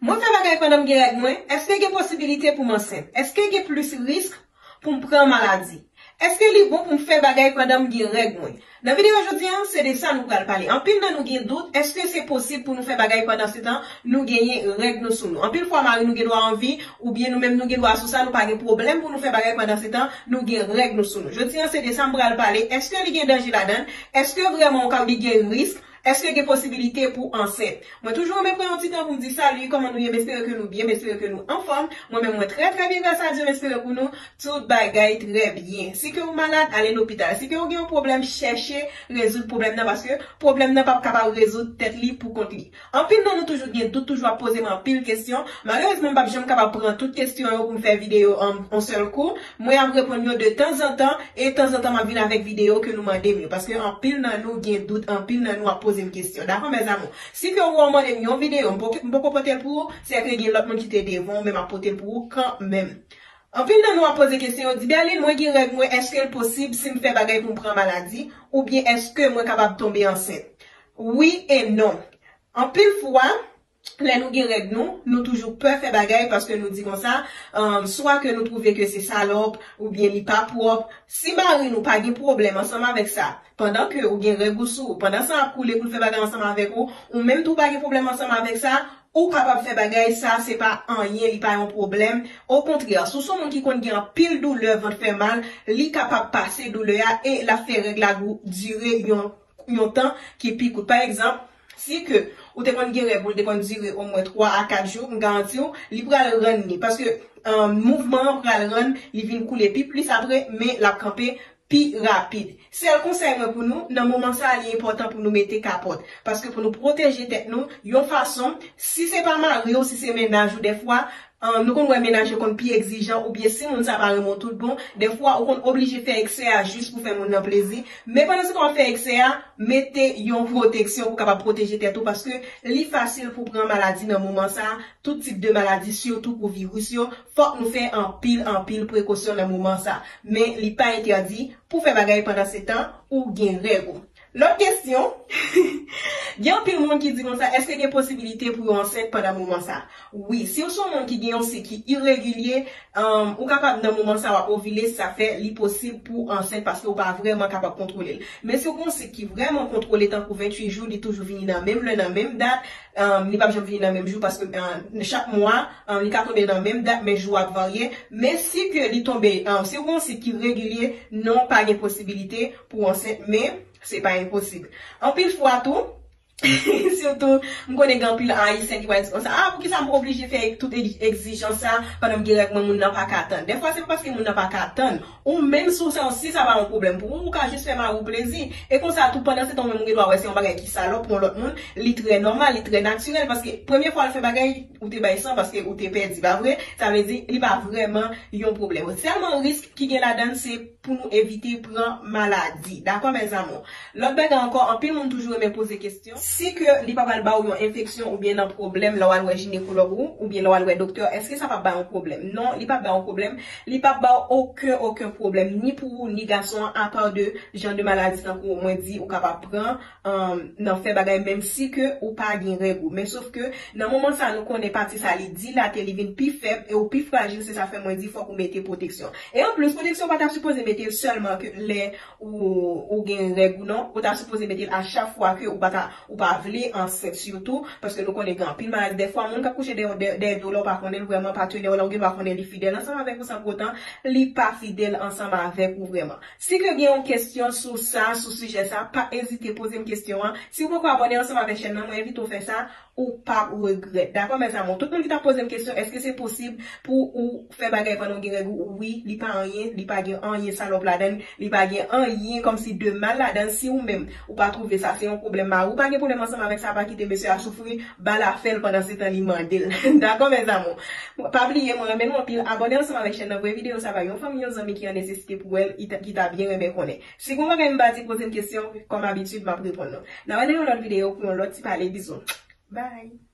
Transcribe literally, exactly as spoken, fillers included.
Mwen fè bagay pandan m gen règ mwen, èske gen posibilite pou m ansent? Èske gen plis risk pou m pran maladi? Èske li bon pou m fè bagay pandan m gen règ mwen? Nan videyo jodi a, se de sa nou pral pale. Anpil nan nou gen dout, èske se posib pou nou fè bagay pandan se tan nou genyen règ nou sou nou? Anpil fwa, mari nou gen dwa anvi, oubyen nou menm nou gen dwa sou sa, nou pa gen pwoblèm pou nou fè bagay pandan se tan nou gen règ nou sou nou. Jodi a, se de sa m pral pale. Èske li gen danje ladan l? Èske vrèman ou ka, li gen risk? Èske gen posibilite pou ansent? Mwen toujou renmen pran yon ti tan pou m di salut, kòman nou ye? M espere ke nou byen, m espere ke nou anfòm. Mwen menm, mwen trè, trè byen, gras a Dye, m espere pou nou tout bagay trè byen. Si ke ou malad, ale lopital. Si ke ou gen yon pwoblèm, chèche rezoud pwoblèm nan, paske pwoblèm nan p ap kapab rezoud tèt li pou kont li. Anpil nan nou toujou gen dout, toujou ap poze m anpil kesyon. Malerezman, m p ap janm kapab pran tout kesyon yo pou m fè videyo an, an sèl kou. Mwen ap reponn yo de tanzantan, e tanzantan m ap vin avèk videyo ke nou mande m yo, paske anpil nan nou gen dout, anpil nan nou ap poze m kesyon. Dakò, mes amours? Si ke ou mande m yon videyo, m poko, m poko pote l pou ou, se ke gen lòt moun ki te devan w, men m ap pote l pou ou kanmenm. Anpil nan nou ap poze kesyon yo, di, Berline, mwen gen règ mwen, èske l posib si m fè bagay pou m pran maladi? Oubyen èske mwen kapab tonbe ansent? Wi e non. Anpil fwa, lè nou gen règ nou, nou toujou pè fè bagay paske nou di konsa, um, swa ke nou twouve ke se salòp, oubyen li pa pwòp. Si mari nou pa gen pwoblèm ansanm avèk sa, pandan ke ou gen règ ou sou ou, pandan san ap koule pou l fè bagay ansanm avèk ou, ou menm tou pa gen pwoblèm ansanm avèk sa, ou kapab fè bagay sa, se pa anyen, li pa yon pwoblèm. Okontrè, si w se yon moun ki konn gen anpil doulè, vant fè mal, li kapab pase doulè a e l ap fè règ la gou-, dire yon yon tan ki pi kout. Pa egzanp, si ke ou te konn gen règ ou, li te konn dire omwen twa a kat jou, m garanti w, li pral rann li. Paske, euh, mouvman an pral rann li vin koule pi plis apre, men l ap kanpe pi rapid. Sèl konsèy mwen pou nou, nan moman sa a, li enpòtan pou nou mete kapòt. Paske pou nou pwoteje tèt nou, yon fason, si se pa mari w, si se mennaj ou, dèfwa, Ahn, nou konn wè mennaj yo konn pi egzijan, oubyen si moun sa pa renmen w tout bon, dèfwa ou konn oblije fè eksè a jis pou fè moun nan plezi. Men pandan se tan w ap fè eksè a, mete yon pwoteksyon pou kapab pwoteje tèt ou, paske li fasil pou pran maladi nan moman sa a, tout tip de maladi, sitou pou viris yo. Fòk nou fè anpil, anpil prekosyon nan moman sa a. Men li pa entèdi pou fè bagay pandan se tan ou gen règ ou. Lòt kesyon, gen anpil moun ki di konsa, èske gen posibilite pou yo ansent pandan moman sa? Wi, si w se yon moun ki gen yon sik ki iregilye, um, ou kapab nan moman sa w ap ovile, sa fè li posib pou ansent paske ou pa vrèman kapab kontwole l. Men si w gen yon sik ki vrèman kontwole, tankou venntuit jou, li toujou vini nan menm lè, nan menm dat, um, li p ap janm vini nan menm jou paske, um, chak mwa, um, li ka tonbe nan menm dat, men jou ap varye. Men si ke li tonbe, um, si w gen yon sik ki regilye, non, pa gen posibilite pou w ansent, men se pa enposib. Anpil fwa tou, sitou, m konnen gen anpil Ayisyen ki pral di konsa, ah, poukisa m oblije fè tout e-, egzijans sa pandan m gen règ mwen, moun nan pa ka tann? Dèfwa, se pa paske moun nan pa ka tann. Ou menm, si w sa, si sa pa yon pwoblèm pou ou, ou ka jis fè mari w plezi. E konsa, tou, pandan se tan, ou menm, ou gen dwa wè se yon bagay ki salòp pou yon lòt moun, li trè nòmal, li trè natirèl, paske premye fwa l fè bagay, ou te bay san, paske ou te pèdi, pa vre? Sa vle di, li pa vrèman yon pwoblèm. Sèlman risk ki gen ladan l, se pou nou evite pran maladi. Dakò, mes amours? Lòt bagay ankò, anpil moun toujou renmen poze kesyon. Si ke li pa pral ba w yon enfeksyon oubyen nan pwoblèm lè w al wè jinekològ ou, oubyen lè w al wè doktè, èske sa p ap ba yon pwoblèm? Non, li p ap ba yon pwoblèm. Li p ap ba w okenn, okenn pwoblèm, ni pou ou, ni gason an, apa de jan de maladi tankou mwen di, ou kapab pran, um, nan fè bagay, menm si ke ou pa gen règ ou. Men sof ke nan moman sa, nou konnen pati sa, li dilate, li vin pi fèb, e ou pi frajil, se sa fè mwen di fòk ou mete pwoteksyon. E anplis, pwoteksyon pa ta sipoze mete l sèlman ke lè ou, ou gen règ ou non, ou ta sipoze mete l a chak fwa ke ou pa ta, ou pa vle ansent sitou, paske nou konnen gen anpil maladi. Dèfwa, moun k ap kouche dèyè, dèyè, dèyè do w la, ou pa konnen l vrèman, patenè w la, ou gen dwa konnen li fidèl ansanm avèk ou, san pou otan li pa fidèl ansanm avèk ou vrèman. Si ke gen yon kesyon sou sa, sou sijè sa, pa ezite poze m kesyon an. Si w poko abòne ansanm avèk chèn nan, mwen envite w fè sa, ou p ap regrèt. Dakò, mes amours? Tout moun ki t ap poze m kesyon, èske se posib pou ou fè bagay pandan w gen règ ou? Wi, li pa anyen, li pa gen anyen salòp ladan l, li pa gen anyen kòmsi de mal ladan l. Si ou menm, ou pa twouve sa se yon pwoblèm, mari w pa gen pwoblèm ansanm avèk sa, pa kite mesye a soufri, ba l afè l pandan se tan li mande l. Dakò, mes amours? Pa bliye, mwen renmen nou anpil. Abòne ansanm avèk chèn nan pou videyo sa bay yon fanmi, yon zanmi ki an nesesite pou wè l, ki ta, ki ta byen renmen konnen. Si gen yon bagay m pa di, poze m kesyon, kòm abitid, m ap reponn nou. N a wè nan yon lòt videyo pou yon lòt ti pale. Bizou. Bye.